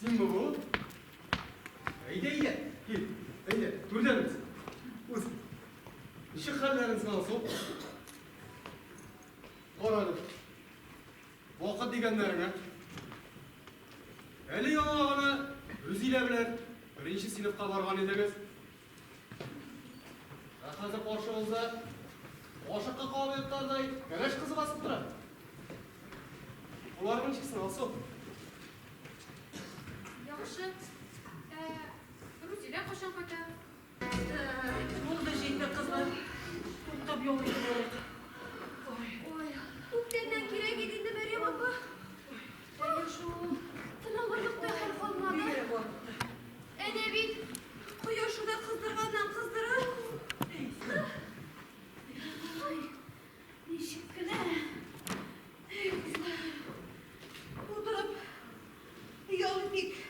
Синме бу? Әйдә, әйдә, кил, әйдә, түрдән уз. Уз. Ничек хәлләрең соң, Алсу? Кара әле. Вакыт дигәннәрең, ә? Әле яңа гына Рүзилә белән беренче сыйныфка барган идегез. Ә хәзер каршыгызда кашыкка кабып йоткандай кәләш кызы басып тора. Кулларың ничек соң, Алсу? Яхшы. Ә Рузилә кайчан кайта? Булды, җитте, кызлар. Туктап ял итеп алыйк. Ой. Ой, күптәннән кирәк иде инде, Мәрьям апа. Әйе шул. Тын алырлык та хәл калмады. Бигрәк арытты. Әнә бит, кояшы да кыздырганнан кыздыра. Ай, ничек кенә. Эй, кызлар. Утырып ял итик.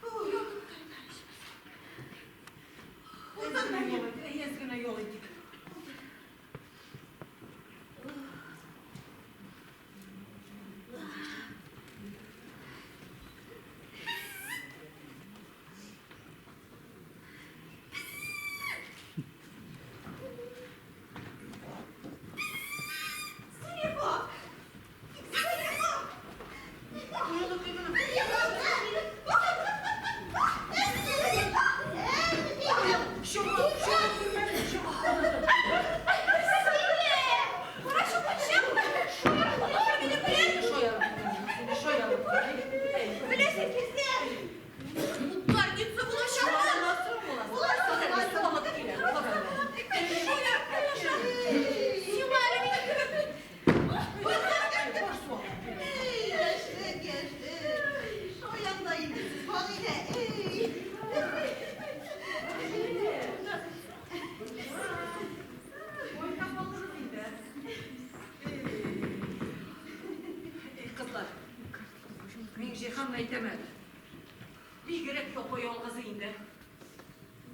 Ятып торыйк әле ичмасам. Утыр, Мәрьям. Әз генә ял итик. Кызлар, Миңҗиһанны әйтәм әле. Бигрәк япа-ялгызы инде.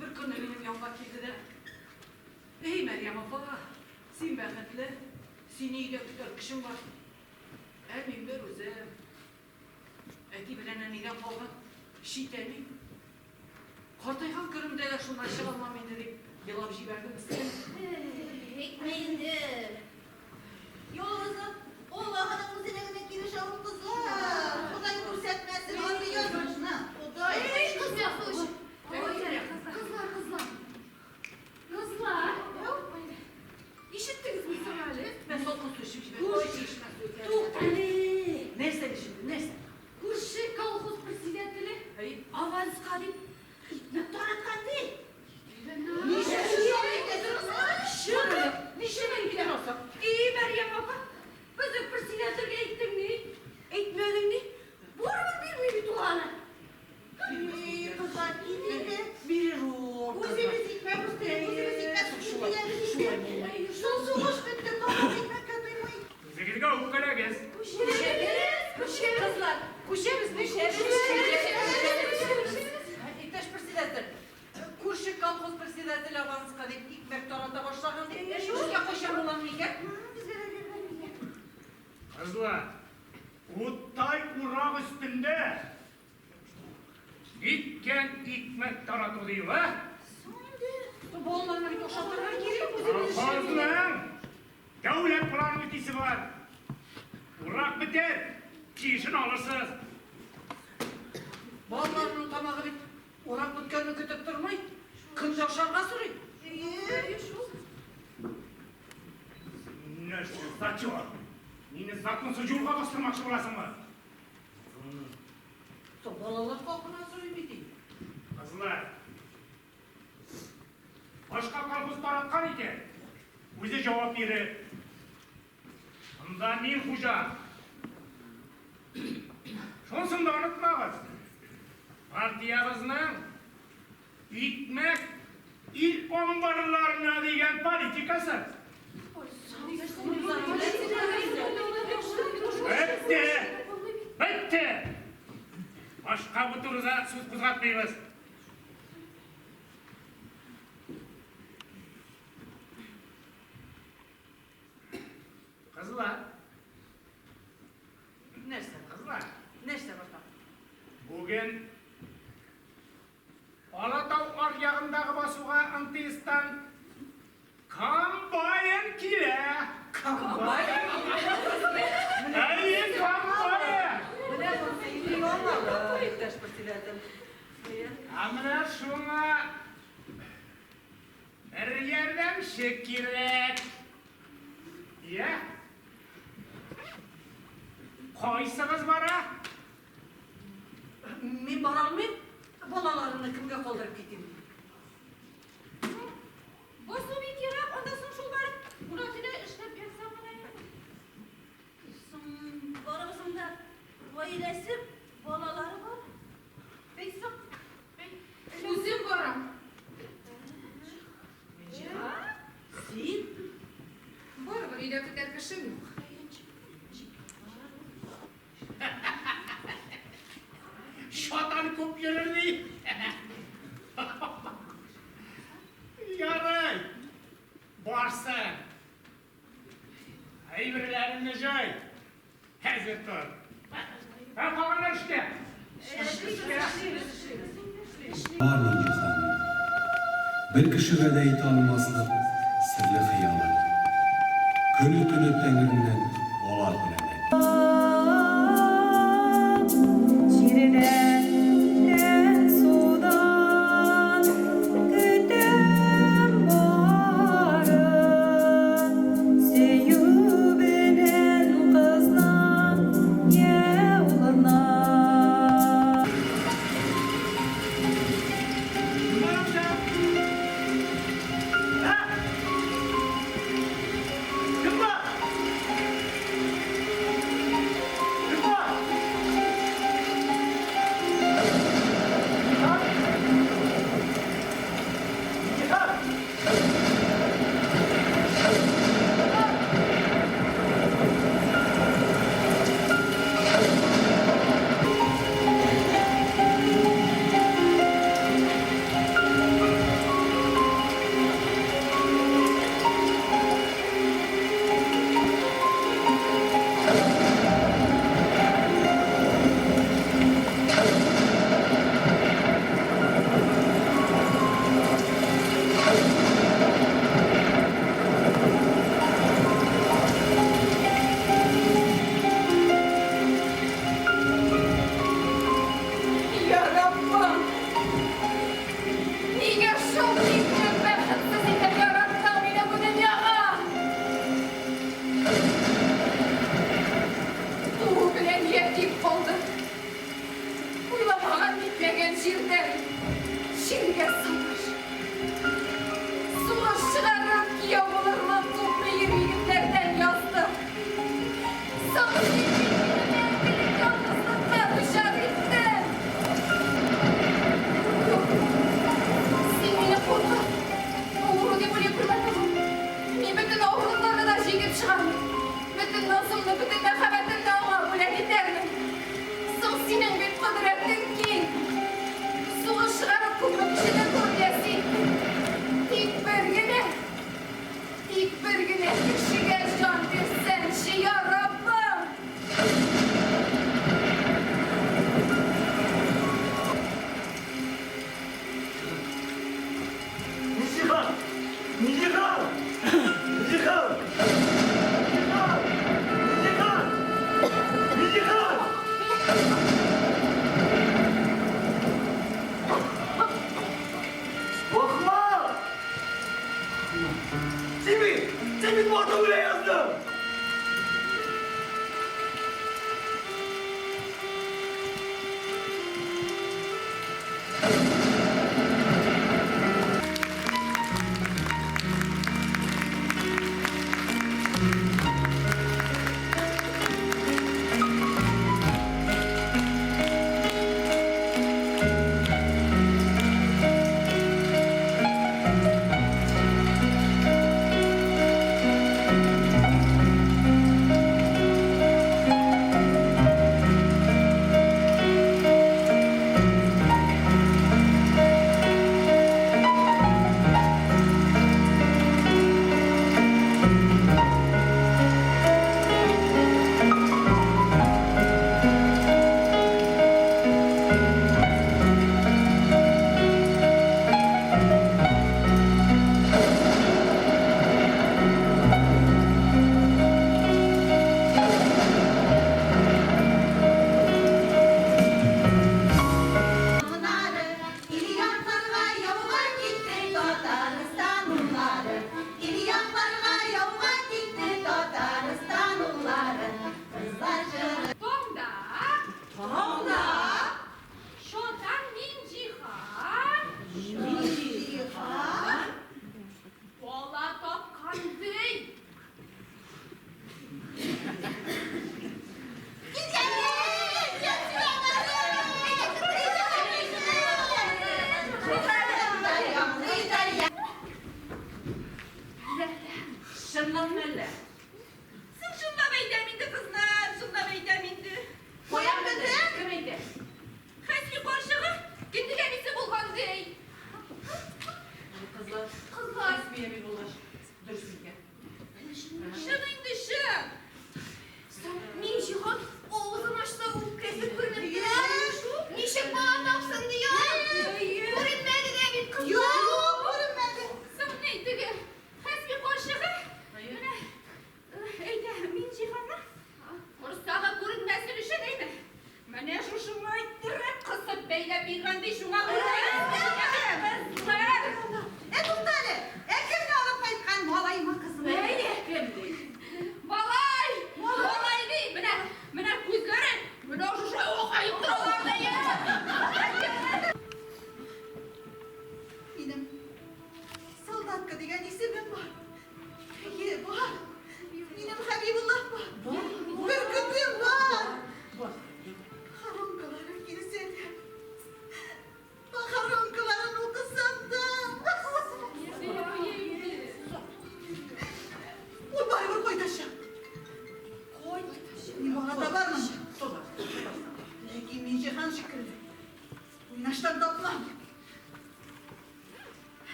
Бер көнне минем янга килде дә, Эй, Мәрьям апа, син бәхетле, сине өйдә көтәр кешең бар. Ә мин бер үзем. Әти белән әнидән калган чит әни. Картайган көнемдә дә шуннан чыга алмам инде, дип елап җибәрде мескен. Әйтмә инде. Ялгызлык Аллаһының үзенә генә килешә ул, кызлар. Ходай күрсәтмәсен андый язмышны. Ходай. Эй, кызлар, кызлар, кызлар. Кызлар. Ишеттегезме соң әле? Мен салкын су эчеп җибәрдем. Туктале. Нәрсә ишетте, нәрсә? Күрше колхоз председателе аванска дип икмәк тараткан ди. Ничә мең килә алсак? И, Мәрьям апа, безнең председательгә әйттең ни? Әйтмәдең ни? Барыбер бирми бит ул аны. Эй, кызлар, кит инде. Бирер ул. Үзебез икмәк үстереп, үзебез икмәк пешереп инде. Шул сугыш бетте, тамак икмәккә туймый. Үзегезгә үпкәләгез. Күчәбез, күчәбез. Кызлар, күчәбез, Иптәш председатель, күрше колхоз председателе аванска дип икмәк тарата башлаган дип, безгә кайчан була микән? Безгә дә бирмәде микән? Кызлар, уттай урак өстендә ниткән икмәк тарату ди ул, ә? Соң инде. Балаларны бит ашатырга кирәк, үзебез Колхозның дәүләт планын үтисе бар. Урак бетәр, тиешен алырсыз. Балаларның тамагы бит урак беткәнне көтеп тормый, көндә ашарга сорый. Әйе. Нәрсә, зачет? Мине законсыз юлга бастырмакчы буласыңмы? Соң балалар хакына сорый бит инде. Кызлар, башка колхоз тараткан икән, үзе җавап бирер. Монда мин хуҗа. Шунысын да онытмагыз. Партиябезнең икмәк ил амбарларына дигән политикасы. Бетте! Бетте! Башка бу турыда сүз кузгатмыйбыз. Кызлар, Нәрсә? кызлар. Нәрсә бар тагын? Кеше кирәк. Я? Кайсыгыз бара? Мин бара алмыйм. Балаларымны кемгә калдырып китим? Басу бик ерак, анда соң шул барып, ура-тирә эшләп ятсаң гына инде. Соң барыбызның да гаиләсе, балалары бар. Бәй соң, бәй. Үзем барам. Миңҗиһан, син? Барыбер өйдә көтәр кешем юк. Шатан күп йөрер ди. Ярый. Барсын. Әйберләреңне җый. Хәзер тор. Ә калганнар эшкә. Бар Миңҗиһан. Бер кешегә дә әйтә алмаслык серле хыялы. Көне-төне Тәңреннән бала теләнә. Җирдән, судан көтәм бары. Сөю белән кызның я улыннан. Кем бар анда? Ә? Кем бар? Кем бар? Миңҗиһан? Миңҗиһан? Я Раббым! Нигә шул тиклем бәхетсез итеп яраттың мине бу дөньяга? Туу белән ятим калдым. Уйламаган нитмәгән җирдән җиргә сылыш. Сугыш чыгарып кияү булырлык күпме ир-егетләрдән яздым. Соң син бит мине мәңгелек ялгызлыкка дучар иттең. Юк, син мине куркыт, авыру дип уйлый күрмә тагын. Мин бөтен авырлыкларны да җиңеп чыгармын. Бөтен назымны, бөтен мәхәббәтемне аңа бүләк итәрмен. Соң синең бит кодрәтең киң. Сугыш чыгарып күпме кешене күргән син. Тик бер генә, тик бер генә кешегә җан бирсәңче, я Раббым!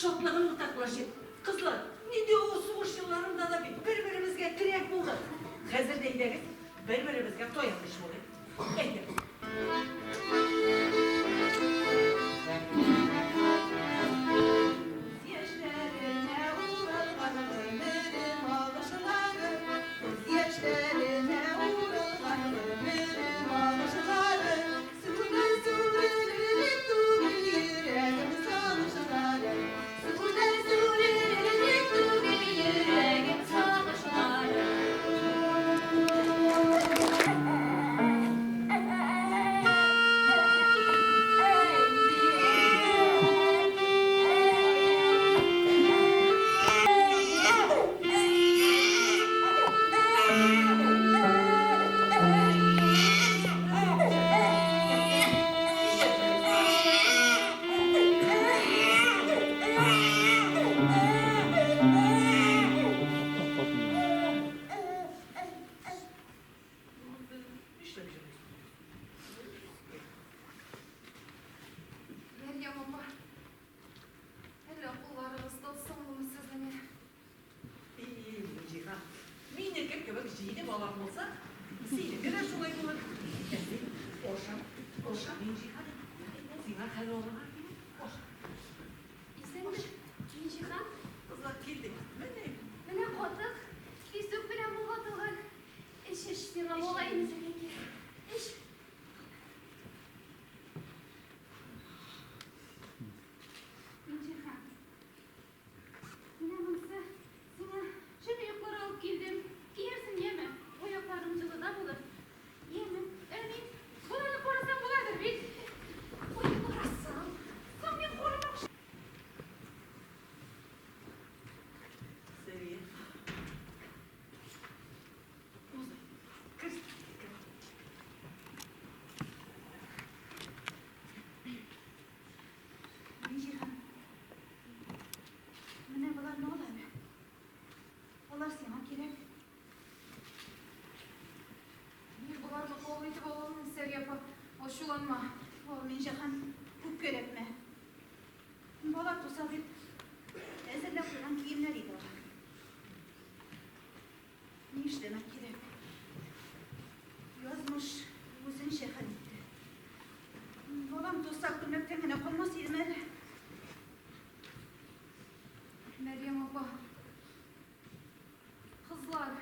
шатлыгын уртаклашыйк. Кызлар, нинди авыр сугыш елларында да бит бер-беребезгә терәк булдык. Хәзер дә әйдәгез, бер-беребезгә таяныч булыйк. Әйдә. Күз яшьләренә уралган гомерем агышлары, Күз яшьләренә уралган гомерем агышлары, Сүнәр сүрелерлек түгел йөрәгем сагышлары, Сүнәр сүрелерлек түгел йөрәгем сагышлары. Нишләп җырлыйсың? Мәрьям апа, әллә кулларыгыз тылсымлымы сезнең? И, Миңҗиһан, минеке кебек җиде балаң булса, синеке дә шулай булыр. Ә син аша, аша, Миңҗиһан. Сиңа хәл алырга кирәк. Аша. Исәнме, Миңҗиһан? Кызлар килдек. Менә. Менә катык, песок белән болгатылган. Эч, эч, сиңа бала имезергә кирәк. Эч. Миңҗиһан, менә монысы сиңа шәп оеклар алып килдем. Киярсең, яме? Аякларың җылыда булыр. Яме, әни, баланы карасаң буладыр бит. Ой, карасам, соң мин карамакчы. Сәрия. Уза. Кер, кер. Миңҗиһан, менә боларны ал әле. Алар сиңа кирәк. Мин боларны кабул итеп ала алмыйм, Сәрия апа. Ачуланма. О, Миңҗиһан, үпкәләтмә. Бала туса дип, әзерләп куйган киемнәр иде алар. Ни эшләмәк кирәк? Язмыш үзенчә хәл итте. Балам туса күлмәктән генә калмас идем әле. Мәрьям апа. Кызлар.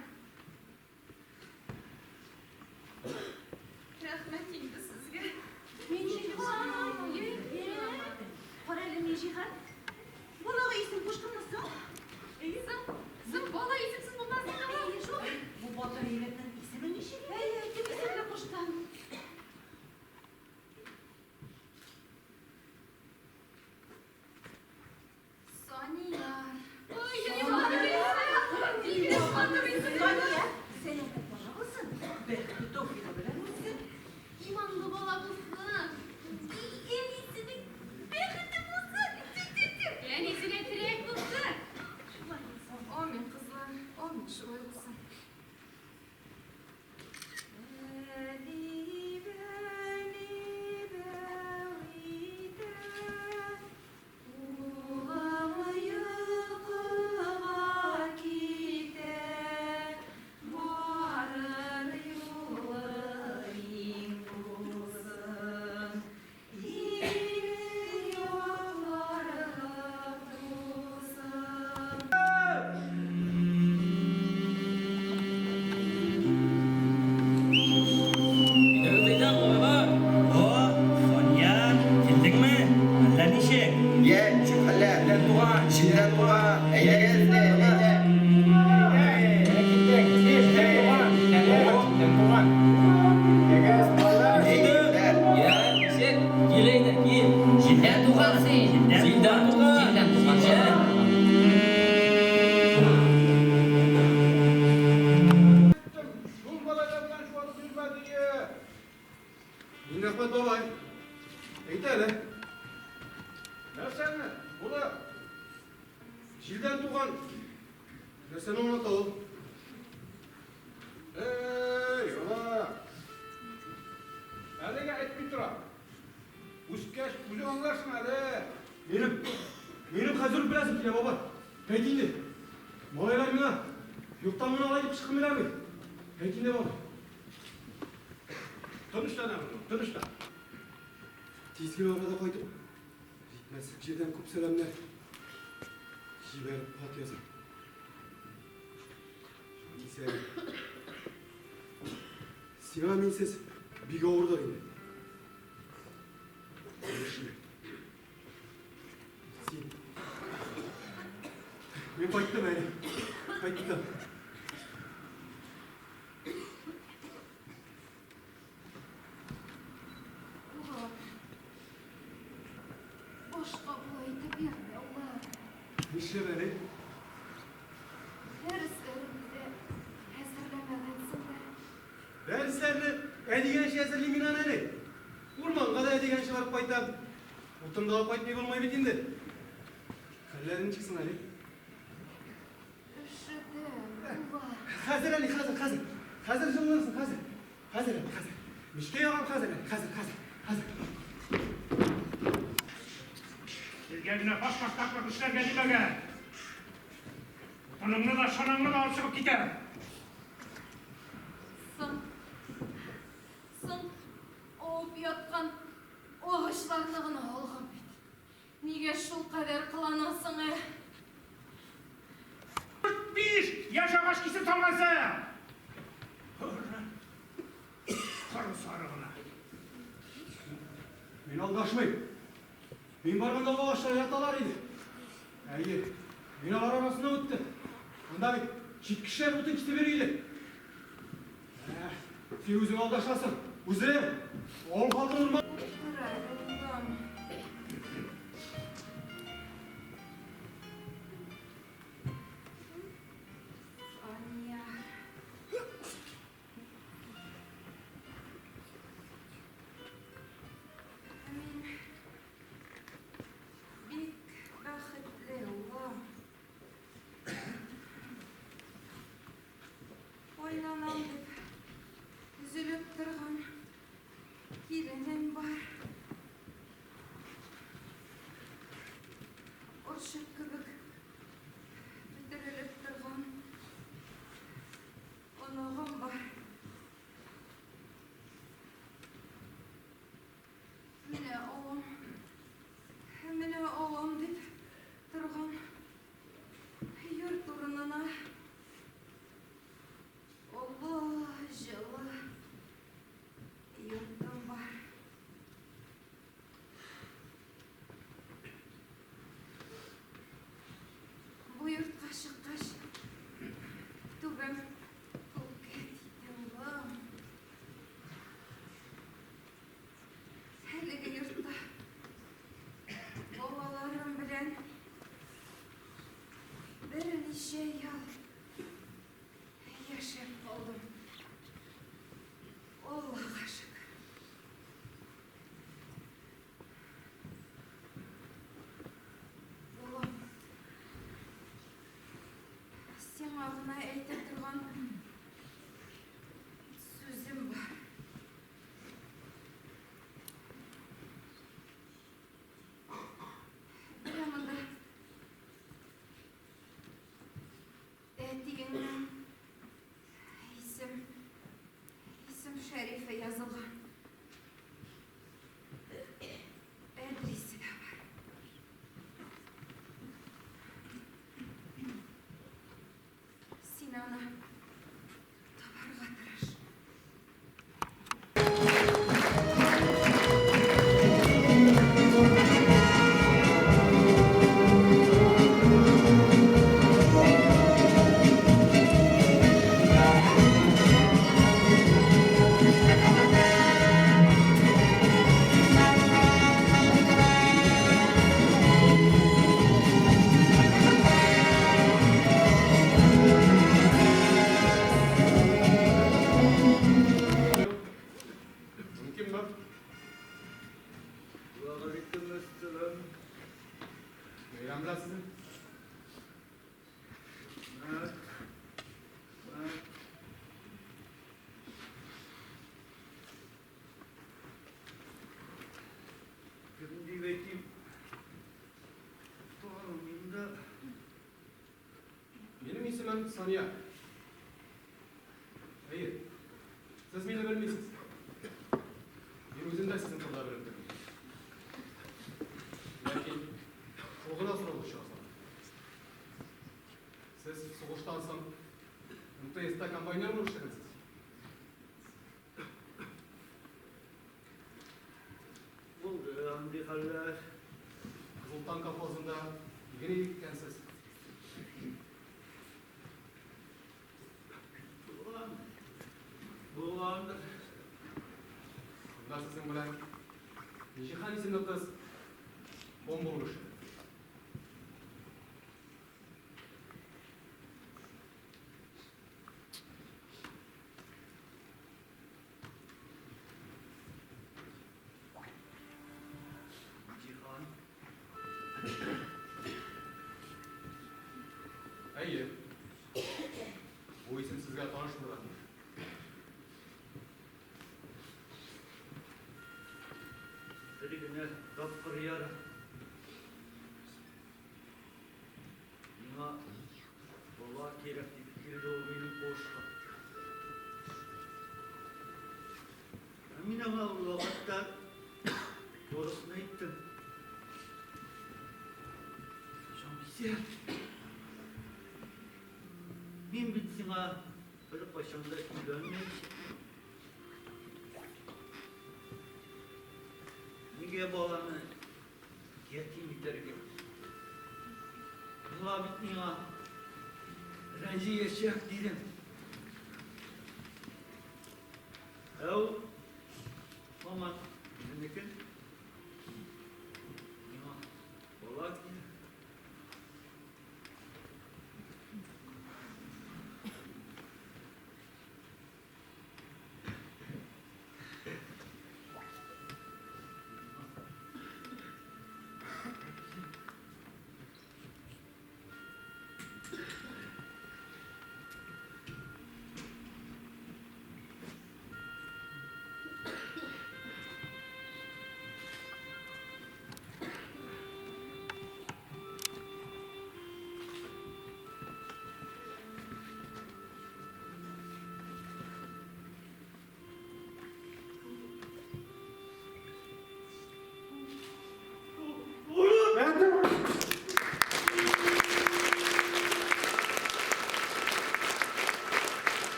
Рәхмәт инде сезгә. Миңҗиһан, кара әле, Миңҗиһан. Балага исем куштыңмы соң? Соң, соң бала исемсез булмас инде ул. Шул. Бу батыр егетнең исеме ничек? Әйе, кем исемле куштың? Санияр. Ой, матур исем. Сания, сәламәт бала булсын. Бәхетле тәүфыйгы белән үссен. Иманлы бала булсын. Әнисенең бәхете булсын. Тю-тю-тю. Әнисенә терәк булсын. Шулай булсын. Амин, кызлар. Амин, шулай булсын. Улым йокыга китә, барыр юлы иң булсын, Илең якларга тусын. Әйдәгез, әйдә, малайлар. О, Санияр, килдеңме? Әллә ничек? Йә, ничек хәлләр? Җилдән туган. Җилдән туган. Әйдәгез, әйдә. Киттек, җилдән туган. Җилдән туган. Әйдәгез, балалар. Әйдәгез. Йә, ничек? Кил әйдә, кил. Җилдән туган син. Җилдән туган. Җилдән туган. Җилдән. Шул малайлар белән чуалып йөрмә дие. Миннәхмәт бабай, әйт әле. Нәрсәне? Була. Җилдән туган нәрсәне аңлата ул? Эй, бала. Әлегә әйтми тора. Үскәч, үзең аңларсың әле. Минем Минем хәзер үк беләсем килә, бабай. Әйт инде. Малайлар миңа юктан гына алай дип кычкырмыйлар бит. Әйт инде, бабай. Тынычлан, улым, тынычлан. Тиз генә арада кайтып җитмәслек җирдән күп сәламнәр җибәреп хат язам. Җанисәбем. Сиңа минсез бик авырдыр инде. Яши. Син. Мин кайттым әле. Кайттым. Улым. Башка болай итеп йөрмә, улым. Нишләп әле? Дәресләреңне дә әзерләмәгәнсең дә. Дәресләрне ә дигәнче әзерлим мин аны әле. Урманга да ә дигәнче барып кайтам. Утын да алып кайтмый булмый бит инде. Хәлләрең ничек соң әле? Өшедем, улым. Хәзер әле, хәзер, хәзер. Хәзер җылынырсың, хәзер. Хәзер әле, хәзер. Мичкә ягам хәзер әле, хәзер, хәзер, хәзер. Сезгә генә башбаштаклык эшләргә димәгән. Утыныңны да, чанаңны да алып чыгып китәм. Соң, соң, авып яткан агачларны гына алган бит. Нигә шулкадәр кыланасың, ә? Биш яшь агач кисеп салгансың! Коры сары гына. Мин алдашмыйм. Мин барганда ул агачлар яталар иде. Әйе, мин алар арасыннан үттем. Анда бит чит кешеләр утын кисеп йөри иде. Ә, син үзең алдашасың. Үзең! Авыл халкын урман... Утыр әле, улым. Сания. Мин бик бәхетле, улым. Кайнанам дип өзелеп торган киленем бар. Орчык кебек бөтерелеп торган оныгым бар. Менә авым, менә авым дип торган йорт урынына олы, җылы йортым бар. Бу йортка чыккач, түбәм күккә тиде, улым. Әлеге йортта балаларым белән берничә ел яшәп калдым. Аллага шөкер. Улым, сиңа гына әйтә торган сүзем бар. Менә монда әтиеңнең исем исем шәрифе язылган. Әдрисе дә бар. Син исемем Сания. Әйе, сез мине белмисез. Мин үзем дә сезнең турыда белеп тормыйм. Ләкин шул гына сорау борчыла сала. Сез сугыштан соң МТСта комбайнер булып эшләгәнсез. Булды андый хәлләр. Кызыл таң колхозында иген игеккәнсез. Булган. Булгандыр. Шунда сезнең белән Җиһан исемле кыз бомба булып эшләде. Җиһан. Әйе. Бу исем сезгә таныш булырга тиеш. Бер генә тапкыр ярым. Миңа бала кирәк дип килде ул минем куышка. Ә мин аңа ул вакытта турысын әйттем. Җанбисә, мин бит сиңа беркайчан да өйләнмәячәкмен. Нигә баланы ятим итәргә? Була бит миңа рәнҗиячәк дидем. Ә ул һаман үзенекен. Миңа бала кирәк.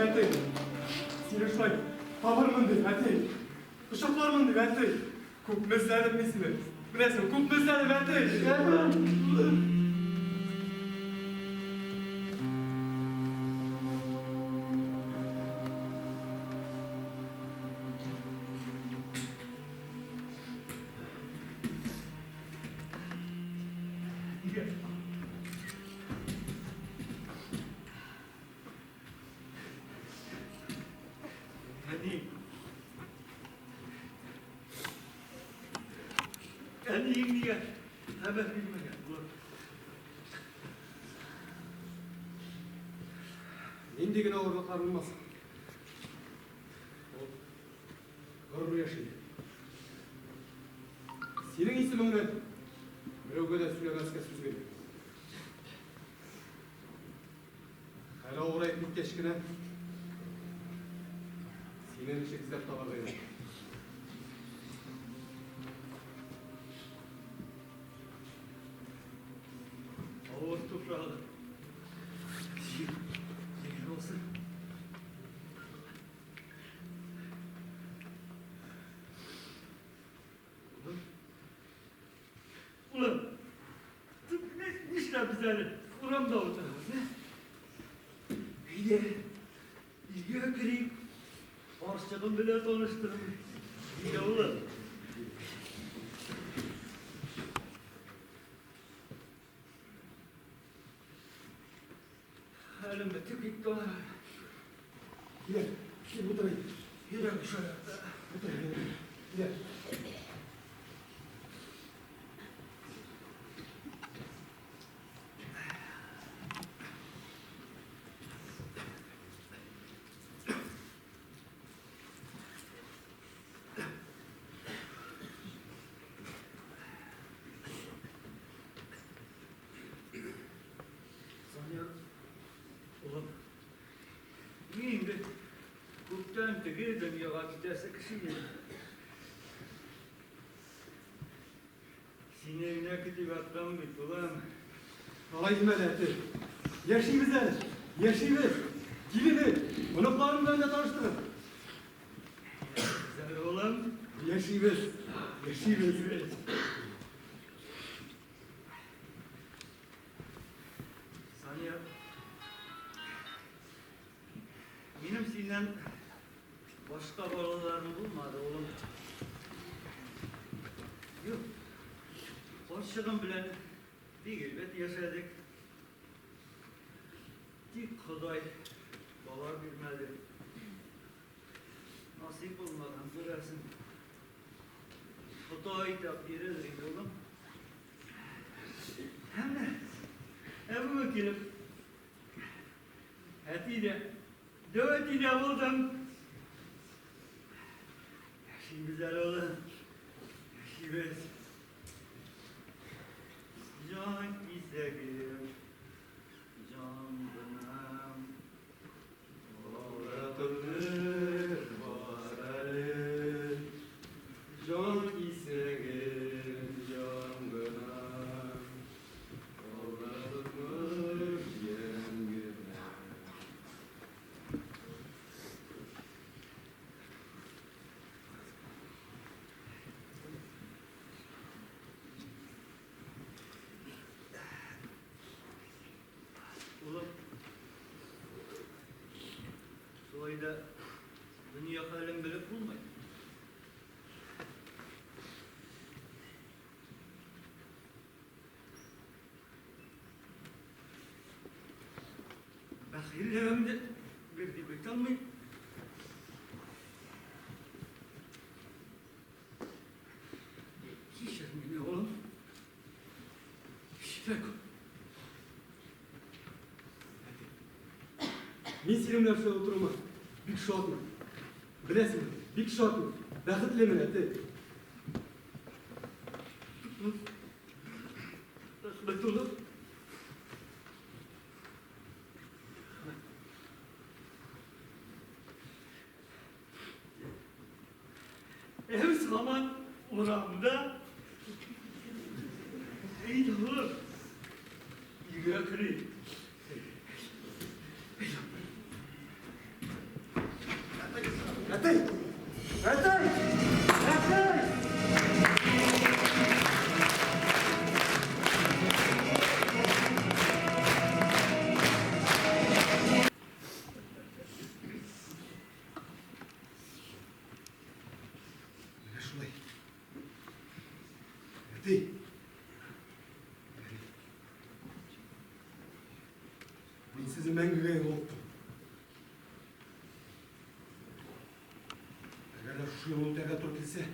Әти, сине шулай табырмын дип, әти. Кочаклармын дип, әти. Күпме эзләдем мин сине. Беләсең, күпме эзләдем, әти. Әни. Әниең нигә хәбәр бирмәгән? Нинди генә авырлыклар булмасын. Ул горур яши. Синең исемеңне берәүгә дә сөйләмәскә сүз бирдем. Хәл авыраеп киткәч кенә сине ничек эзләп табарга иде. Авыр туфрагы. Җир, җиңел булсын. Улым. Улым. Нишләп без әле урамда утырабыз, ә? Әйдә, өйгә керик. Карчыгым белән таныштырам. Әйдә, улым. Хәлем бетеп китте. Килә, кил, утыр. Йөрәк шаярта. Утыр, килә. Күптән теге дөньяга китәсе кеше идем. Сине генә көтеп яткан бит, улым. Алай димә әле, әти. Яшибез әле, яшибез. Килене, оныкларым белән дә таныштырыр. Яшибез әле, улым. Яшибез, яшибез. Сания, минем синнән башка балаларым булмады, улым. Юк, карчыгым белән бик әйбәт яшәдек. Тик Ходай бала бирмәде. Насыйп булмаган, күрәсең. Ходай тәкъдиредер инде, улым. Һәм дә ә бүген килеп әти дә, дәү әти дә булдым. Яшибез әле, улым. Яшибез. Җан кисәгем, җан гынам. Алда тормыш бар әле, җан кисәгем, җан гынам. Алда тормыш ямь генә. Улым, шулай да дөнья хәлен белеп булмый. Бәхиллегемне бир дип әйтә алмыйм. Кичер мине, улым. Кичерә күр. Мин синең белән шулай утыруыма бик шатмын. Беләсеңме, бик шатмын, бәхетлемен, әти. Рәхмәт, улым. Ә без һаман урамда. Әйдә, улым. Өйгә керик. Әти! Әти! Әти! Менә шулай. Әти! Әти! Мин сезне мәңгегә югалттым. Әгәр дә шушы юлны үтәргә туры килсә,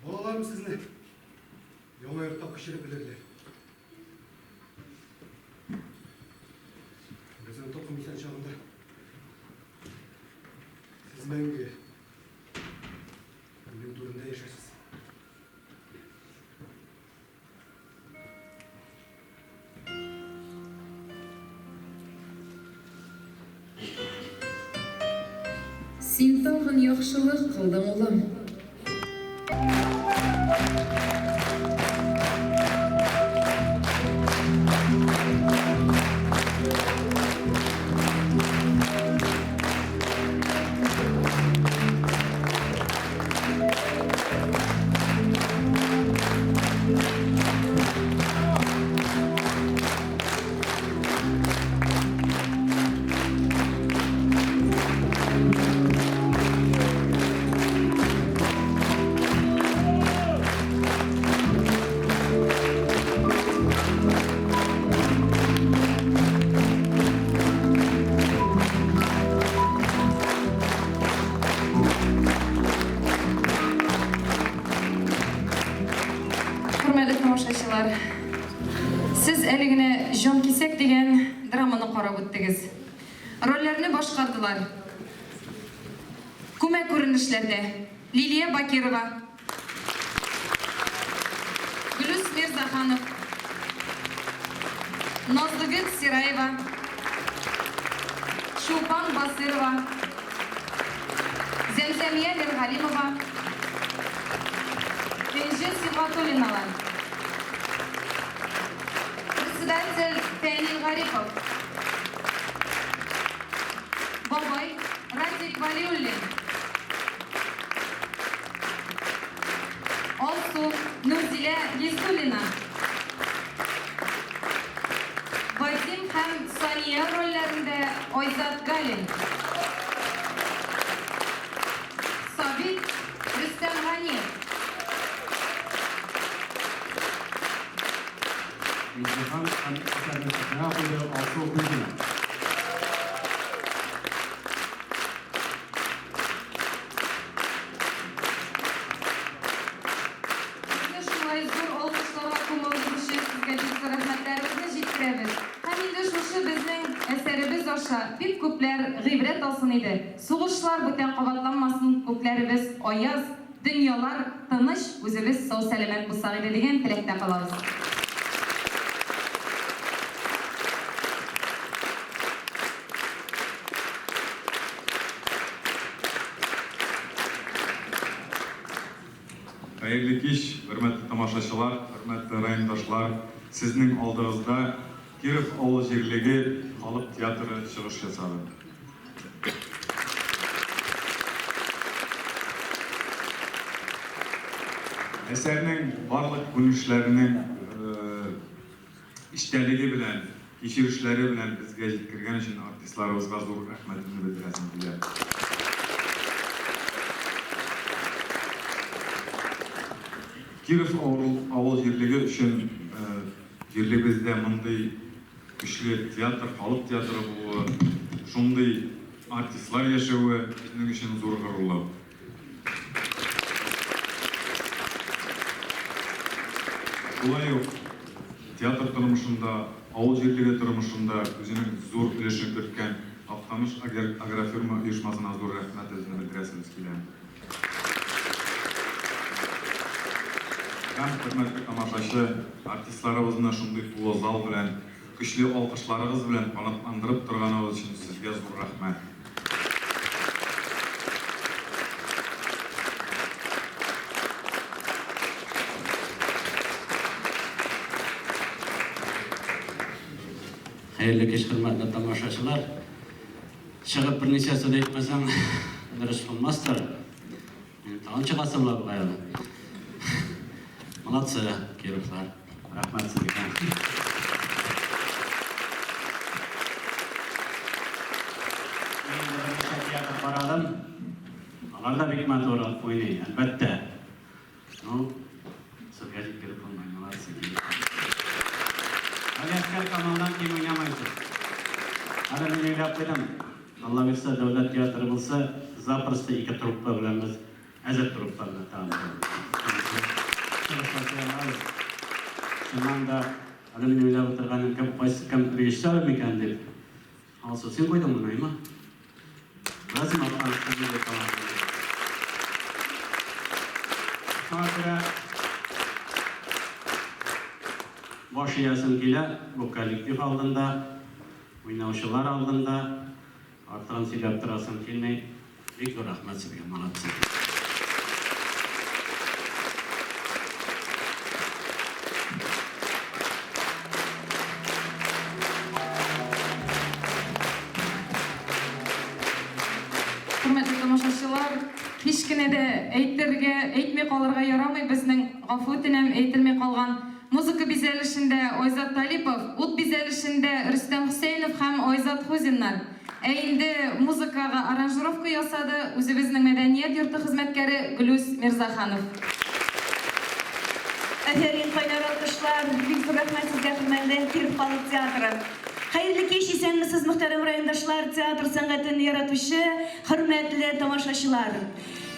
балаларым сезне яңа йортка күчереп элерләр. Безнең токым исән чагында сез мәңге үлем түрендә яшәрсез. Син тагын яхшылык кылдың, улым. Хөрмәтле тамашачылар, сез әле генә Җанкисәк дигән драманы карап үттегез. Рольләрне башкардылар. Күмәк күренешләрдә Лилия Бакирова, Гөлүс Мирзаханов, Назлыгөл Сираева, Чулпан Басыйрова, Зәмзәмия Миргалимова, Энҗе Сибгатуллиналар. Председатель Фәнил Гарипов. Бабай Радик Валиуллин. Алсу Нурзилә Гиззуллина. Вадим һәм Сания рольләрендә Айзат Галин. Сабит Рөстәм Ганиев. Миңнехан һәм әсәрне сәхнәгә куйды Алсу Хуҗина. Безне шулай зур алкышларга күмүегез өчен сезгә бик зур рәхмәтләребезне җиткерәбез. Һәм инде шушы безнең әсәребез аша бик күпләр гыйбрәт алсын иде. Сугышлар бүтән кабатланмасын, күкләребез аяз, дөньялар тыныч, үзебез сау-сәламәт булсак иде дигән теләктә калабыз. Хәерле кич, хөрмәтле тамашачылар, хөрмәтле райондашлар! Сезнең алдыгызда Киров авыл җирлеге халык театры чыгыш ясады. Әсәрнең барлык күренешләренең эчтәлеге белән, кичерешләре белән безгә җиткергән өчен артистларыбызга зур рәхмәтемне белдерәсем килә. Киров авыл җирлеге өчен җирлегебездә мондый көчле театр, халык театры булуы, шундый артистлар яшәве безнең өчен зур горурлык. Шулай ук театр тормышында, авыл җирлеге тормышында үзенең зур өлешен керткән Актаныш агрофирма оешмасына зур рәхмәтебезне белдерәсебез килә. Һәм, хөрмәтле тамашачы, артистларыбызны шундый тулы зал белән, көчле алкышларыгыз белән канатландырып торганыгыз өчен сезгә зур рәхмәт. Хәерле кич, хөрмәтле тамашачылар! Чыгып берничә сүз әйтмәсәң, дөрес булмастыр. Тагын чыгасы була бугай әле. Молодцы, Кировлар. Рәхмәт сезгә. Мин берничә театр карадым. Алар да бик матур уйный, әлбәттә. Ну, сезгә җиткереп булмый, молодцы. Галиәскәр Камалдан ким уйнамайсыз. Әле мин уйлап куйдым, Алла бирсә, дәүләт театры булса, запросто ике труппа белән без әзер труппа белән тагын чыгыш ясый алабыз. Чыннан да, әле мин уйлап утырганым, кем, кайсы, кем режиссер микән дип. Алсу, син куйдың моны, әйме? Беләсеңме, Актаныштан нинди талант. Шуңа күрә баш иясем килә бу коллектив алдында, уйнаучылар алдында. Артыгын сөйләп торасым килми. Бик зур рәхмәт сезгә, молодцы. Хөрмәтле тамашачылар, һич кенә дә әйтергә, әйтми калырга ярамый безнең, гафу үтенәм, әйтелми калган. Музыка бизәлешендә Айзат Талипов, ут бизәлешендә Рөстәм Хөсәенов һәм Айзат Хузиннар. Ә инде музыкага аранжировка ясады үзебезнең мәдәният йорты хезмәткәре Глүс Мирзаханов. Афәрин, кайнар алкышлар! Бик зур рәхмәт сезгә, хөрмәтле Киров халык театры! Хәерле кич, исәнмесез, мөхтәрәм райондашлар, театр сәнгатен яратучы хөрмәтле тамашачылар!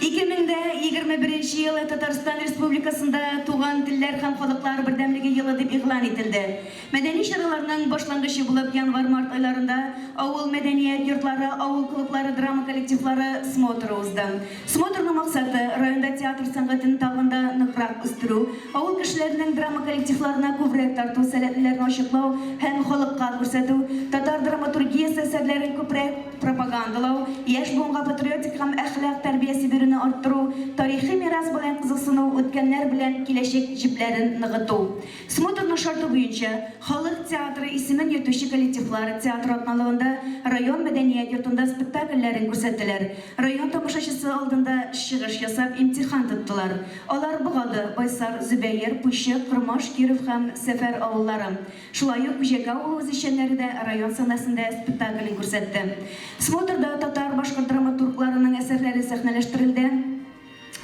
2021 елы Татарстан Республикасында Туган телләр һәм халыклар бердәмлеге елы дип игълан ителде. Мәдәни чараларның башлангычы булып январь-март айларында авыл мәдәният йортлары, авыл клублары драма коллективлары смотры узды. Смотрның максаты, районда театр сәнгатен тагын да ныграк үстерү, авыл кешеләренең драма коллективларына күбрәк тарту сәләтлеләрен ачыклау һәм халыкка күрсәтү, татар драматургиясе әсәрләрен күбрәк пропагандалау, яшь буынга патриотик һәм әхлак тәрбиясе бирүне арттыру, тарихи мирас белән кызыксыну, үткәннәр белән киләчәк җепләрен ныгыту. Смотрның шарты буенча, Халык театры исемен йөртүче коллективлар театр атналыгында район мәдәният йортында спектакльләрен күрсәттеләр, район тамашачысы алдында чыгыш ясап, имтихан тоттылар. Алар Богады, Байсар, Зөбәер, Пучы, Кормаш, Киров һәм Сәфәр авыллары. Шулай ук Күҗәкә авылы үзешчәннәре дә район сәхнәсендә спектаклен күрсәтте. Смотрда татар, башкорт драматургларының әсәрләре сәхнәләштерелде.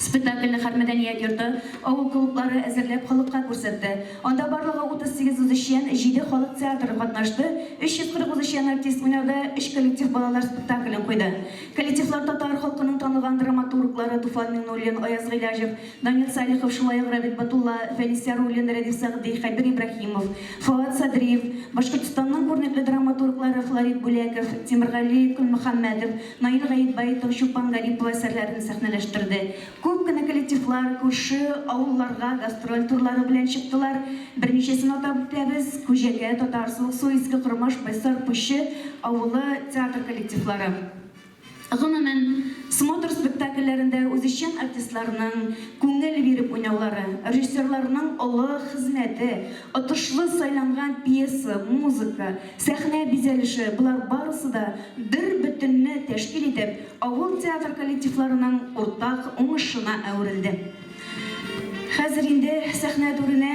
Спектакльне һәр мәдәният йорты, авыл клублары әзерләп халыкка күрсәтте. Анда барлыгы 38 үзешчән, җиде халык театры катнашты, 340 үзешчән артист уйнады, өч коллектив балалар спектаклен куйды. Коллективлар татар халкының танылган драматурглары Туфан Миңнуллин, Аяз Гыйләҗев, Данил Салихов, шулай ук Рабит Батулла, Фәнис Яруллин, Рәдиф Сәгъди, Хәбир Ибраһимов, Фоат Садриев, Башкортстанның күренекле драматурглары Флорид Бүләков, Тимергали Колмөхәммәтов, Наил Гаетбаитов Чулпан Гарипова әсәрләрен сәхнәләштерде. Күп кенә коллективлар күрше авылларга гастроль турлары белән чыктылар. Берничәсен атап үтәбез, Күҗәкә, Татар Суыксу, Иске Кормаш, Байсар, Пучы авылы театр коллективлары. Гомумән, смотр спектакльләрендә үзешчән артистларның күңел биреп уйнаулары, режиссерларның олы хезмәте, отышлы сайланган пьеса, музыка, сәхнә бизәлеше, болар барысы да бер бөтенне тәшкил итеп, авыл театр коллективларының уртак уңышына әверелде. Хәзер инде сәхнә түренә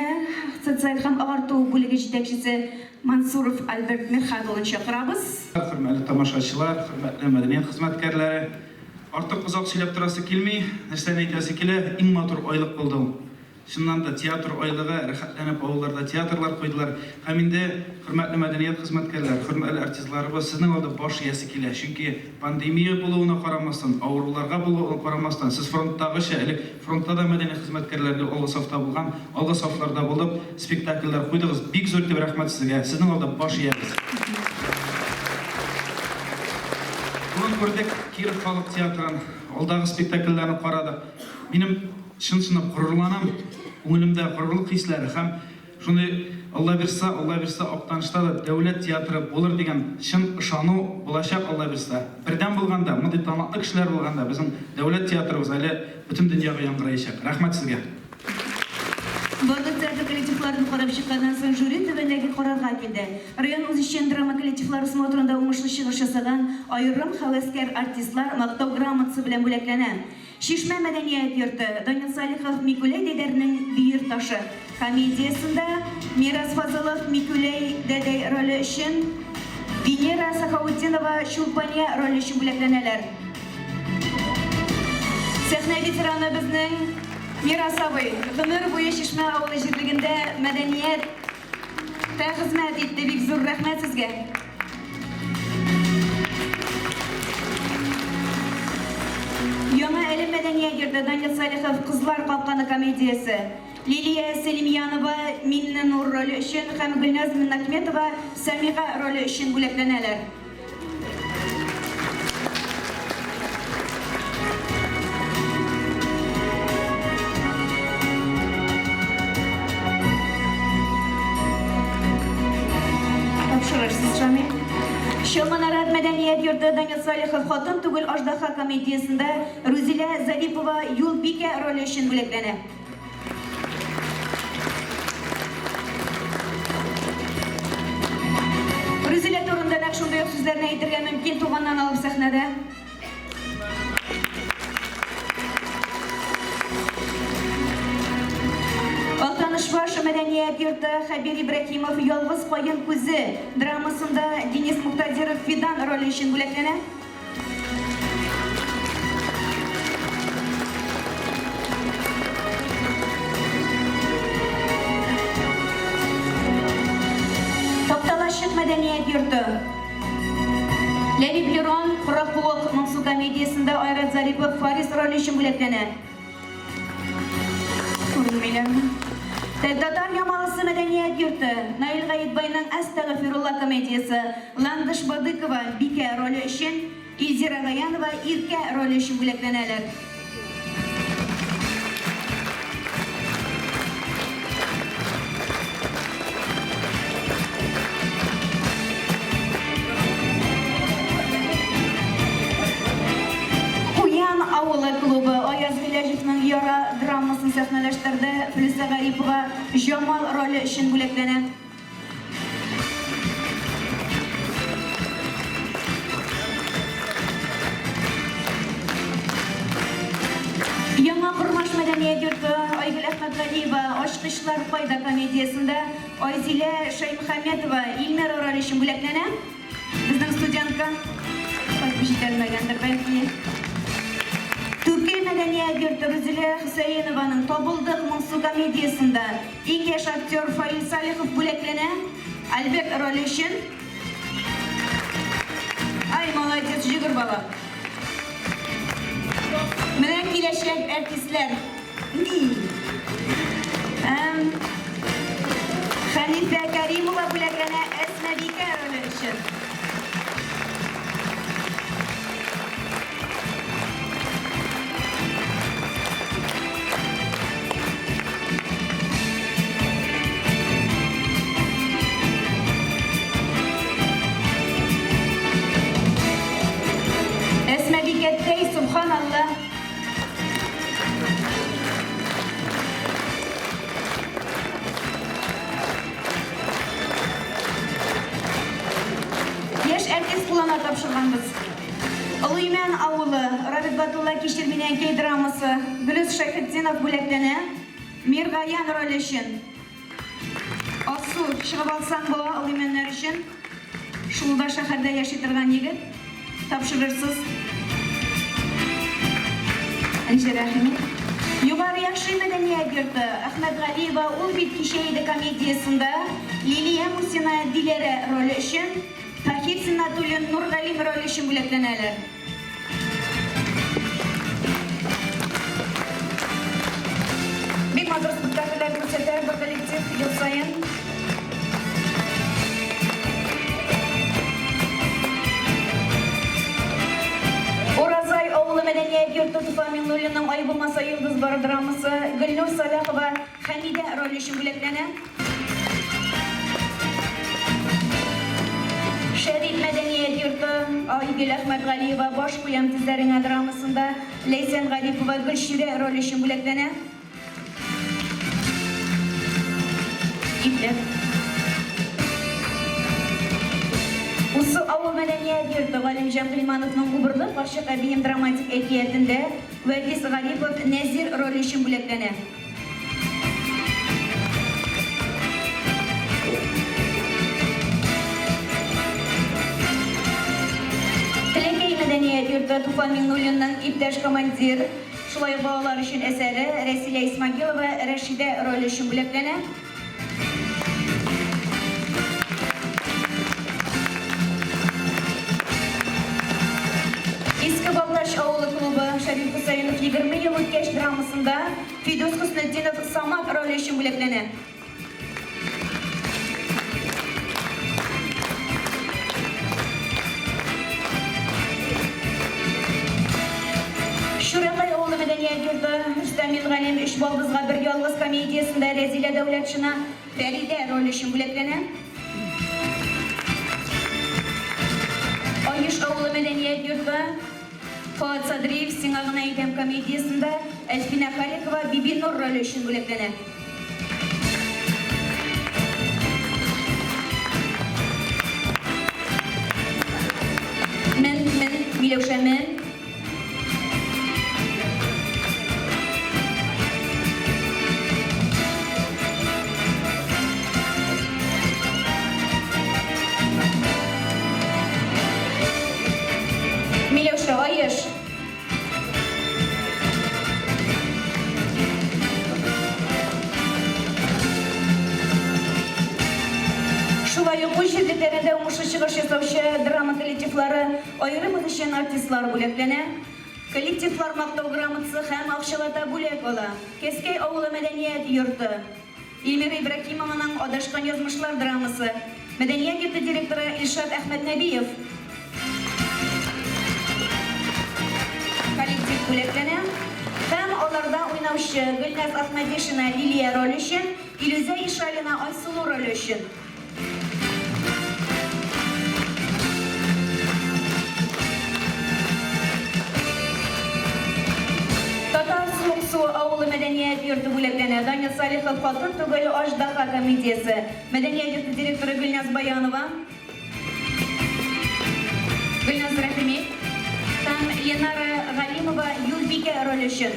социаль һәм агарту бүлеге җитәкчесе Мансуров Альберт Мирхат улын чакырабыз. Хөрмәтле тамашачылар, хөрмәтле мәдәният хезмәткәрләре! Артык озак сөйләп торасы килми, нәрсәне әйтәсе килә, иң матур айлык булды ул. Чыннан да, театр айлыгы, рәхәтләнеп авылларда театрлар куйдылар. Һәм инде, хөрмәтле мәдәният хезмәткәрләре, хөрмәтле артистларыбыз, сезнең алда баш иясе килә. Чөнки пандемия булуына карамастан, авыруларга булуына карамастан, сез фронттагыча, элек фронтта да мәдәният хезмәткәрләре гел алгы сафта булган, алгы сафларда булып, спектакльләр куйдыгыз. Бик зур итеп рәхмәт сезгә. Сезнең алда баш иябез. Бүген күрдек Киров халык театрын, алдагы спектакльләрне карадык. Минем Чын-чынлап горурланам, күңелемдә горурлык хисләре һәм шундый Алла бирса, Алла бирса, Актанышта да дәүләт театры булыр дигән чын ышану булачак, Алла бирса. Бердәм булганда, мондый талантлы кешеләр булганда, безнең дәүләт театрыбыз әле бөтен дөньяга яңгыраячак. Рәхмәт сезгә! Барлык театр коллективларын карап чыкканнан соң, жюри түбәндәге карарга килде. Район үзешчән драма коллективлары смотрында уңышлы чыгыш ясаган аерым һәвәскәр артистлар Мактау грамотасы белән бүләкләнә. Чишмә мәдәният йорты, Данил Салихов Микүләй дәдәрнең Бөер ташы комедиясендә Мирас Фазылов Микүләй дәдәй роле өчен, Венера Сахаутдинова Чулпания роле өчен бүләкләнәләр. Сәхнә ветераны безнең Мирас абый гомер буе Чишмә авылы җирлегендә мәдәният тә хезмәт итте, бик зур рәхмәт сезгә. Яңа Әлем мәдәният йорты, Данил Салихов Кызлар капканы комедиясе, Лилия Сәлимьянова Минненур роле өчен һәм Гөлназ Миннахметова Сәмига роле өчен бүләкләнәләр. Тапшырырсыз, Шамил. Чалманарат мәдәният йорты Данил Салихов Хатын түгел аждаһа комедиясендә Рузилә Зарипова Юлбикә роле өчен бүләкләнә. Рузилә турында нәкъ шундый ук сүзләрне әйтергә мөмкин, туганнан алып сәхнәдә. Актанышбаш мәдәният йорты Хәбир Ибраһимов Ялгыз каен күзе драмасында Денис Муктадиров Фидан роле өчен бүләкләнә. Такталачык мәдәният йорты. Ләбиб Лерон Коры куык моңсу комедиясендә Айрат Зарипов Фарис роле өчен бүләкләнә. Күренмиләрме? Татар Ямалысы мәдәният йорты, Наил Гаетбайның Әстәгъфирулла комедиясе, Ландыш Бадыкова Бикә роле өчен, Илзира Гаянова Иркә роле өчен бүләкләнәләр. Куян авылы клубы Аяз Гыйләҗевның Яра драмасын сәхнәләштерде, Флүсә Гарипова Җамал роле өчен бүләкләнә. Яңа Кормаш мәдәният йорты Айгөл Әхмәтгалиева Ачкычлар кайда комедиясендә Айзилә Шәймөхәммәтова Илмира роле өчен бүләкләнә. Безнең студентка кайтып җитәлмәгәндер бәлки. Түке мәдәният йорты Рузилә Хөсәенованың Табылдык моңсу комедиясендә иң яшь актер Фаил Салихов бүләкләнә. Альберт роле өчен. Ай, молодец, җөгер бала. Менә киләчәк артистлар. Ни? Әм, Хәнифә Кәримова бүләкләнә Әсмәбикә роле өчен. Әсмәбикәттәй, субханалла. Яшь артист кулына тапшырганбыз. Олы Имән авылы, Рабит Батулла Кичер мине әнкәй драмасы, Гөлүс Шәйхетдинов бүләкләнә. Миргаян роле өчен. Алсу, чыгып алсаң була Олы Имәннәр өчен. Шул да шәһәрдә яши торган егет. Тапшырырсыз. Энҗе Рәхими. Югары Яхшый мәдәният йорты, Әхмәтгалиева Ул бит кичә иде комедиясендә Лилия Мусина Диләрә роле өчен, Таһир Зиннатуллин Нургалим роле өчен бүләкләнәләр. Бик матур спектакльләр күрсәтә бу коллектив ел саен. Уразай авылы мәдәният йорты Туфан Миңнуллинның Ай булмаса йолдыз бар драмасы Гөлнур Сәлахова Хәмидә роле өчен бүләкләнә. Шәрип мәдәният йорты Айгөл Әхмәтгалиева Баш куям тезләреңә драмасында Ләйсән Гарипова Гөлчирә роле өчен бүләкләнә. Ипләп. Усы авыл мәдәният йорты Галимҗан Гыйльмановның Убырлы карчык әбием драматик әкиятендә Вәдис Гарипов Нәзир роле өчен бүләкләнә. Теләкәй мәдәният йорты Туфан Миңнуллинның Иптәш командир, шулай ук балалар өчен әсәре Рәсилә Исмагилова Рәшидә роле өчен бүләкләнә. Иске Балтач авылы клубы Шәриф Хөсәенов 20 ел үткәч драмасында Фидус Хөснетдинов Самат роле өчен бүләкләнә. Шүрәкай авылы мәдәният йорты Рөстәм Мингалим Өч балдызга бер ялгыз комедиясендә Рәзилә Дәүләтшина Фәридә роле өчен бүләкләнә. Аеш авылы мәдәният йорты Фоат Садриев Сиңа гына әйтәм комедиясендә Әлфинә Халикова Бибинур роле өчен бүләкләнә. Мен, мен, Миләүшә, мен. Миләүшә, Аеш. Шулай. Шулай ук үз җирлекләрендә уңышлы чыгыш ясаучы драма коллективлары, аерым үзешчән артистлар бүләкләнә. Коллективлар Мактау грамотасы һәм акчалата бүләк ала. Кәзкәй авылы мәдәният йорты. Эльмира Ибраһимованың Адашкан язмышлар драмасы. Мәдәният йорты директоры Илшат Әхмәтнәбиев. Коллектив бүләкләнә. Һәм аларда уйнаучы Гөлназ Әхмәдишина Лилия роле өчен, Илүзә Ишалина Айсылу роле өчен. Татар Суыксуы авылы мәдәният йорты бүләкләнә. Данил Салихов Хатын түгел, аждаһа комедиясе. Мәдәният йорты директоры Гөлназ Баянова. Гөлназ Рәхими һәм Ленара Галимова Юлбикә роле өчен.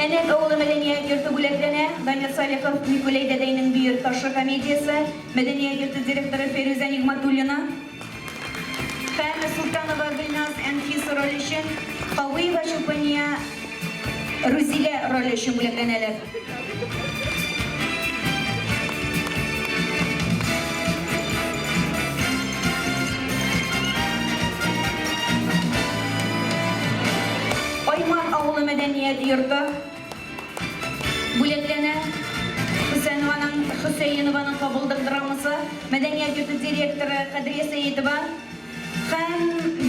Әнәк авылы мәдәният йорты бүләкләнә. Данир Салихов, Микуләй дәдәйнең Бөер ташы комедиясе, мәдәният йорты директоры Фәйрүзә Нигъмәтуллина. Һәм Солтанова Гөлназ Әнфиса роле өчен, Кавыева Чулпания Рузилә роле өчен бүләкләнәләр. Айман авылы мәдәният йорты. Бүләкләнә. Хөсәнованың Хөсәенованың Табылдык драмасы, мәдәният йорты директоры Кадрия Сәетова һәм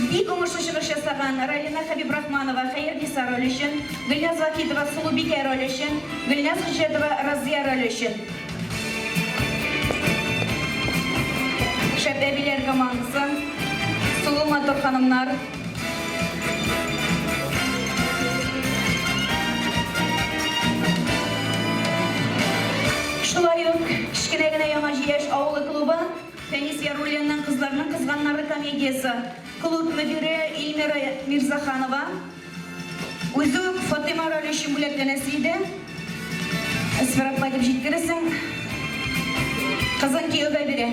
бик уңышлы чыгыш ясаган Ралина Хәбибрахманова Хәерниса роле өчен, Гөлназ Вахитова Сылубикә роле өчен, Гөлназ Хөҗҗәтова Разыя роле өчен. Шәп әбиләр командасы, сылу матур ханымнар. Шулай ук кечкенә генә Яңа Җияш авылы клубы Фәнис Яруллинның Кызларның кызганнары комедиясе, клуб мөдире Эльмира Мирзаханова үзе үк Фатыйма роле өчен бүләкләнәсе иде. Әсфәр апа дип җиткерерсең, кызын кияүгә бирә.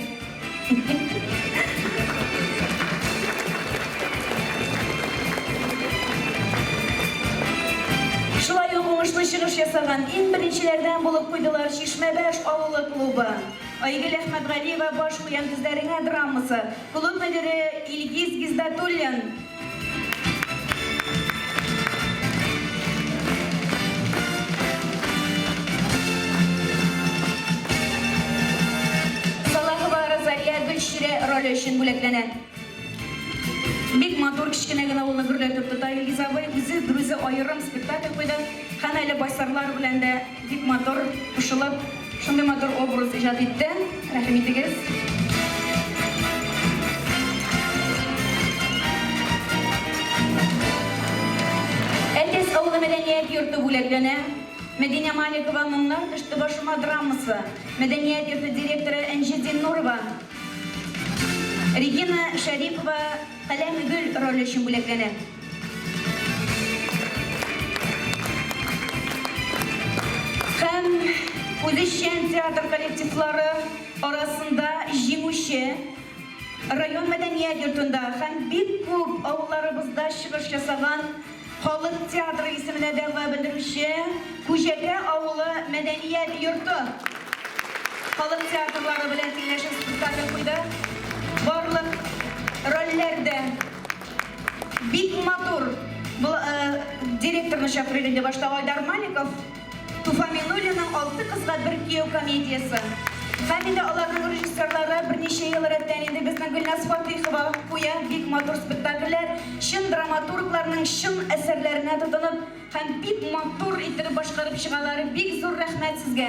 Шулай ук уңышлы чыгыш ясаган, иң беренчеләрдән булып куйдылар Чишмәбаш авылы клубы. Айгөл Әхмәтгалиева Баш куям тезләреңә драмасы, клуб мөдире Илгиз Гиздатуллин. Салахова Розалия Гөлчирә роле өчен бүләкләнә. Бик матур, кечкенә генә авылны гөрләтеп тота Илгиз абый. Үзе берүзе аерым спектакль куйды. Һәм әле Байсарлар белән дә бик матур кушылып, шундый матур образ иҗат итте. Рәхим итегез. Әтәс авылы мәдәният йорты бүләкләнә. Мәдинә Маликова Моңнар төште башыма драмасы. Мәдәният йорты директоры Энҗе Зиннурова. Регина Шәрипова Каләм гөл роле өчен бүләкләнә. Һәм үзешчән театр коллективлары арасында җиңүче район мәдәният йортында һәм бик күп авылларыбызда чыгыш ясаган халык театры исеменә дәгъва белдерүче Күҗәкә авылы мәдәният йорты халык театрлары белән тиңләшеп спектакль куйды. Барлык рольләр дә бик матур. Директорны чакырыйк инде башта Айдар Маликов. Туфа Миңнуллинның Алты кызга бер кияү комедиясе. Һәм инде аларның режиссерлары берничә ел рәттән инде безнең Гөлназ Фатыйхова куя бик матур спектакльләр, чын драматургларның чын әсәрләренә тотынып һәм бик матур иттереп башкарып чыгалар. Бик зур рәхмәт сезгә!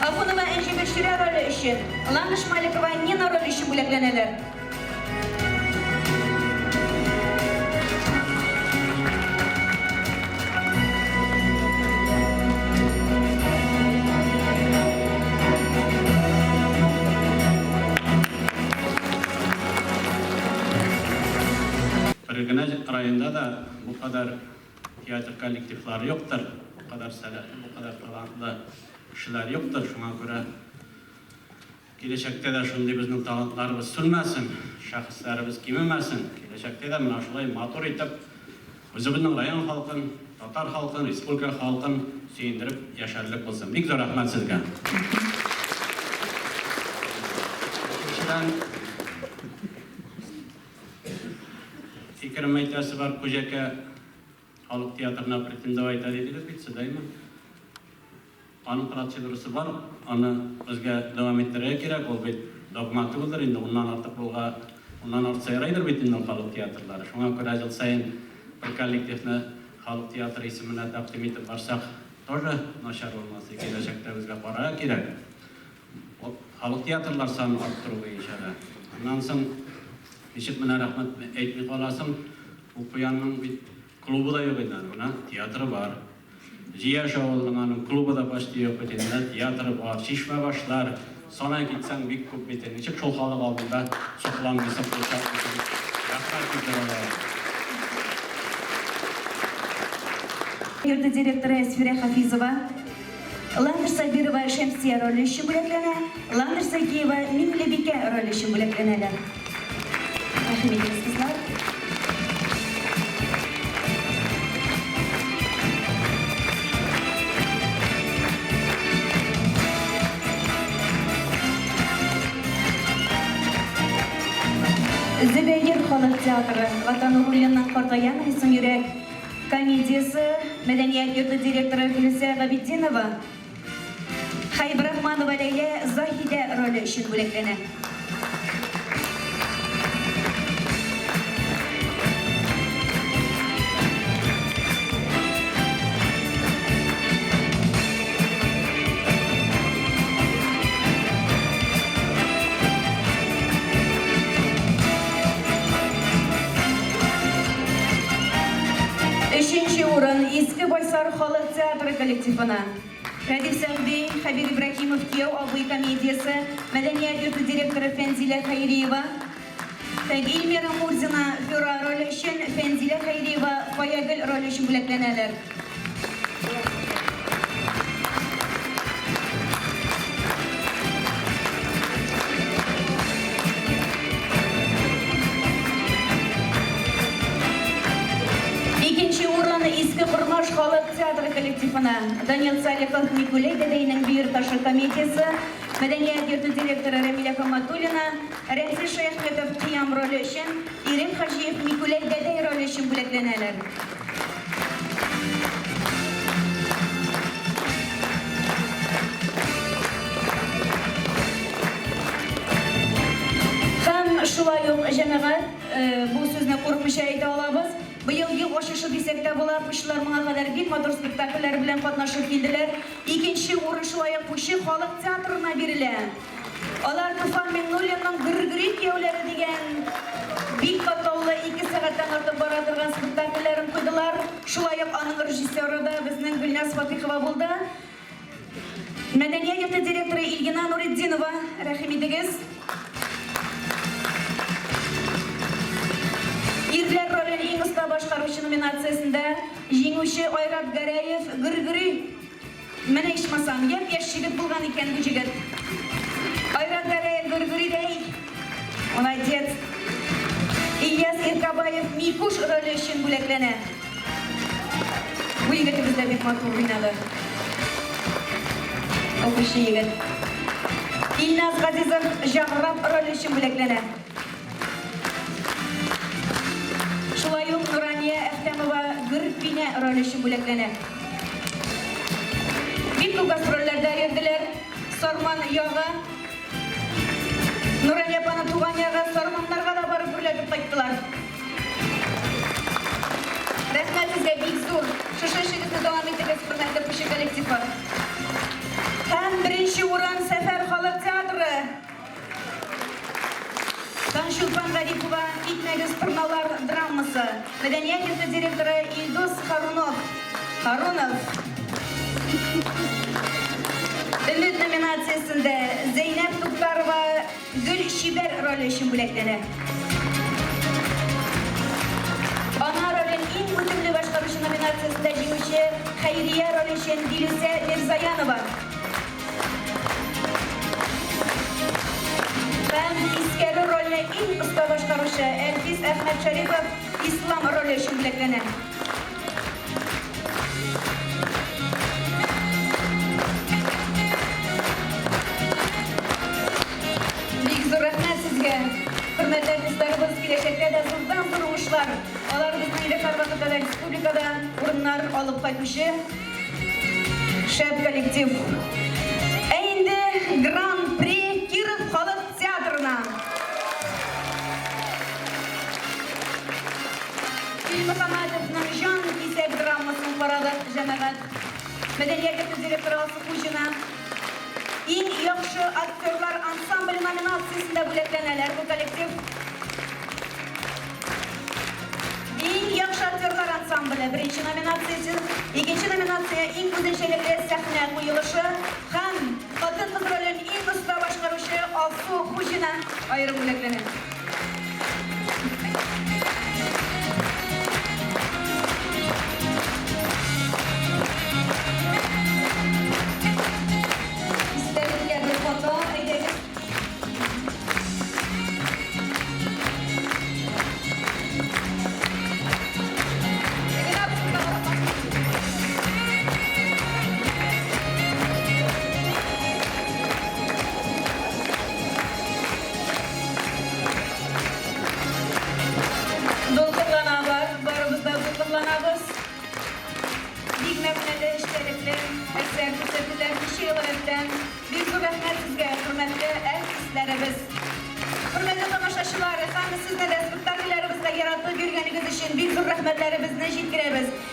Ахунова Энҗе Гөлчирә роле өчен, Ландыш Маликова Нина роле өчен бүләкләнәләр. Бер генә районда да бу кадәр театр коллективлары юктыр, бу кадәр сәләтле, бу. кадәр талантлы кешеләр юктыр, шуңа күрә киләчәктә дә шундый безнең талантларыбыз сүнмәсен, шәхесләребез кимемәсен, киләчәктә дә менә шулай матур итеп үзебезнең район халкын, татар халкын, республика халкын сөендереп яшәрлек булсын. Бик зур рәхмәт сезгә. Икенчедән, фикерем әйтәсе бар, Күҗәкә халык театрына претендовать итә дидегез бит сез, әйме? Аның процедурасы бар, аны безгә дәвам иттерергә кирәк, ул бит догма түгелдер инде, уннан артык булга, уннан артса ярыйдыр бит инде ул халык театрлары. Шуңа күрә ел саен бер коллективны халык театры исеменә тәкъдим итеп барсак, тоже начар булмас. Киләчәктә безгә карарга кирәк. Халык театрлар санын арттыру буенча да. Аннан соң, ничек менә рәхмәт әйтми каласың, ул куянның бит клубы да юк инде аның, менә театры бар. Җияш авылының аның клубы да почти юк бит инде, менә театры бар, Чишмәбашлар, санай китсәң бик күп бит инде. Ничек шул халык алдында сокланмыйсың, кул чапмыйсың? Рәхмәт сүзләре аларга. Йорты директоры Әсфирә Хафизова, Ландыш Сабирова Шәмсия роле өчен бүләкләнә, Ландыш Зәкиева Миңлебикә роле өчен бүләкләнәләр. Рәхим итегез, кызлар. Зөбәер халык театры, Гата Нуруллинның Картаямыни соң йөрәк? Комедиясе, мәдәният йорты директоры Флүсә Габетдинова, Хәйбрахманова Ләйлә Заһидә роле өчен бүләкләнә. Өченче урын Иске Байсар халык театры коллективына. Рәдиф Сәгъди, Хәбир Ибраһимов Кияү абый комедиясе, мәдәният йорты директоры Фәнзилә Хәйриева, Эльмира Мурзина Флюра роле өчен, Фәнзилә Хәйриева Фаягөл роле өчен бүләкләнәләр. Икенче урын Иске Кормаш халык театры коллективына. Данил Цаликов Микулей дәдәйнең Бөер ташы комедиясе, мәдәният йорты директоры Рәмилә Хамматуллина, Рәмзил Шәяхметов Кыям роле өчен, Ирек Хаҗиев Микуләй дәдәй роле өчен бүләкләнәләр. Һәм шулай ук, җәмәгать, бу сүзне курыкмыйча әйтә алабыз, быел ел ачышы дисәк тә була, пучылар моңа кадәр бик матур спектакльләр белән катнашып килделәр. Икенче урын шулай ук Пучы халык театрына бирелә. Алар Туфан Миңнуллинның Гөргөри кияүләре дигән бик катлаулы, ике сәгатьтән артык бара торган спектакльләрен куйдылар. Шулай ук аның режиссеры да безнең Гөлназ Фатыйхова булды. Мәдәният йорты директоры Илгина Нуретдинова, рәхим итегез. Ирләр ролен иң оста башкаручы номинациясендә җиңүче Айрат Гәрәев, Гөргөри. Менә ичмасам, япь-яшь җегет булган икән бу җегет. Айрат Гәрәев Гөргөридәй. Молодец. Ильяс Иркабаев Микуш роле өчен бүләкләнә. Бу егетебез дә бик матур уйнады. Укучы егет. Илназ Газизов Җаграп роле өчен бүләкләнә. Шулай ук Нурания Әхтәмова Гөрпинә роле өчен бүләкләнә. Бик күп гастрольләрдә йөрделәр. Сарман ягы, Нурания апаның туган ягы Сарманнарга да барып гөрләтеп кайттылар. Рәхмәт сезгә бик зур. Шушы эшегезне дәвам итегез, хөрмәтле Пучы коллективы. Һәм беренче урын Сәфәр халык театры. Таңчулпан Гарипова, Китмәгез, торналар драмасы. Мәдәният йорты директоры Илдус Харунов. Харунов. Өмет номинациясендә Зәйнәп Туктарова Гөл чибәр роле өчен бүләкләнә. Ана ролен иң үтемле башкаручы номинациясендә җиңүче Хәйрия роле өчен Дилүсә Мирзаянова. Һәм тискәре рольне иң оста башкаручы Әлфис Әхмәтшәрипов Ислам роле өчен бүләкләнә. Бик зур рәхмәт сезгә, хөрмәтле артистларыбыз, киләчәктә дә зурдан-зур уңышлар. Алар безнең илдә һәрвакытта да республикада урыннар алып кайтучы шәп коллектив. Ә инде Гран-при Киров халык театрына. Дилмөхәммәтовның Җан кисәк драмасын карадык, җәмәгать. Мәдәният йорты директоры Алсу Хуҗина Иң яхшы актерлар ансамбле номинациясендә бүләкләнәләр бу коллектив. Иң яхшы актерлар ансамбле беренче номинациясе, икенче номинация иң үзенчәлекле сәхнә куелышы һәм хатын-кыз ролен иң оста башкаручы Алсу Хуҗина аерым бүләкләнә. Истәлеккә бер фото, әйдәгез. Дулкынланалар, барыбыз да дулкынланабыз. Бик мәгънәле, эчтәлекле әсәр күрсәттеләр ничә ел рәттән. Бик зур рәхмәт сезгә, хөрмәтле әртистләребез. Хөрмәтле тамашачылар, һәм сезне дә спектакльләребезгә яратып йөргәнегез өчен бик зур рәхмәтләребезне җиткерәбез.